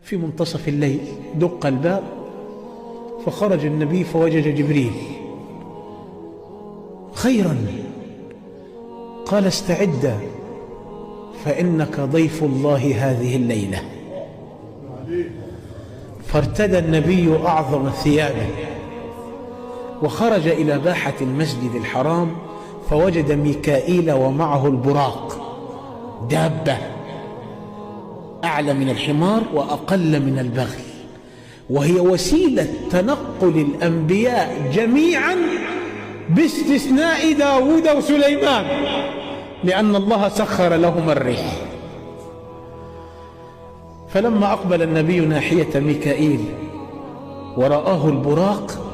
في منتصف الليل دق الباب، فخرج النبي فوجد جبريل. خيرا؟ قال: استعد فإنك ضيف الله هذه الليلة. فارتدى النبي أعظم ثيابه وخرج إلى باحة المسجد الحرام، فوجد ميكائيل ومعه البراق، دابة أعلى من الحمار وأقل من البغل، وهي وسيلة تنقل الأنبياء جميعا باستثناء داود وسليمان، لأن الله سخر لهما الريح. فلما أقبل النبي ناحية ميكائيل ورآه البراق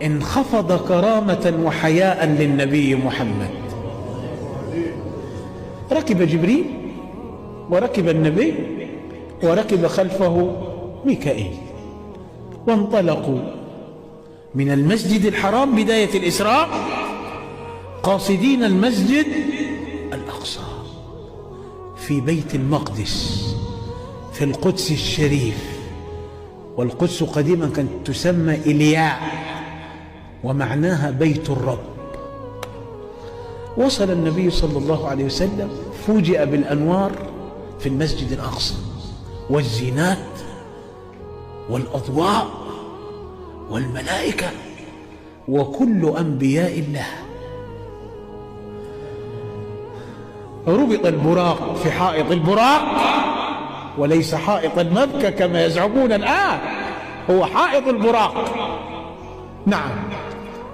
انخفض كرامة وحياء للنبي محمد. ركب جبريل وركب النبي وركب خلفه ميكائيل، وانطلقوا من المسجد الحرام بداية الإسراء قاصدين المسجد الأقصى في بيت المقدس في القدس الشريف. والقدس قديما كانت تسمى إلياء، ومعناها بيت الرب. وصل النبي صلى الله عليه وسلم، فوجئ بالأنوار في المسجد الأقصى والزينات والأضواء والملائكة وكل أنبياء الله. ربط البراق في حائط البراق، وليس حائط المبكى كما يزعمون الآن، هو حائط البراق. نعم،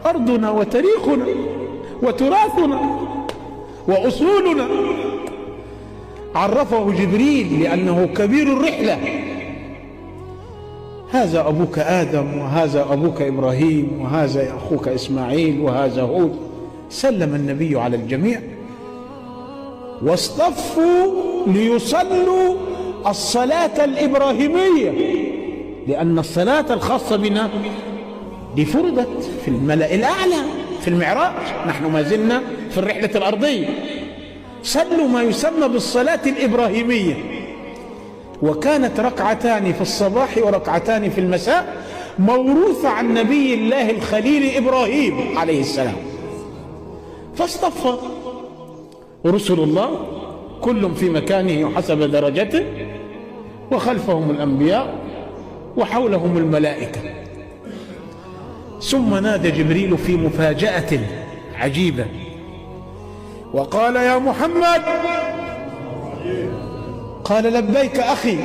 أرضنا وتاريخنا وتراثنا وأصولنا. عرفه جبريل لأنه كبير الرحلة: هذا أبوك آدم، وهذا أبوك إبراهيم، وهذا أخوك إسماعيل، وهذا هود. سلم النبي على الجميع واصطفوا ليصلوا الصلاة الإبراهيمية، لأن الصلاة الخاصة بنا دي فرضت في الملأ الأعلى في المعراج، نحن ما زلنا في الرحلة الأرضية. صلوا ما يسمى بالصلاة الإبراهيمية، وكانت ركعتان في الصباح وركعتان في المساء، موروثة عن نبي الله الخليل إبراهيم عليه السلام. فاصطف رسل الله كل في مكانه حسب درجته، وخلفهم الأنبياء وحولهم الملائكة. ثم نادى جبريل في مفاجأة عجيبة وقال: يا محمد. قال: لبيك أخي.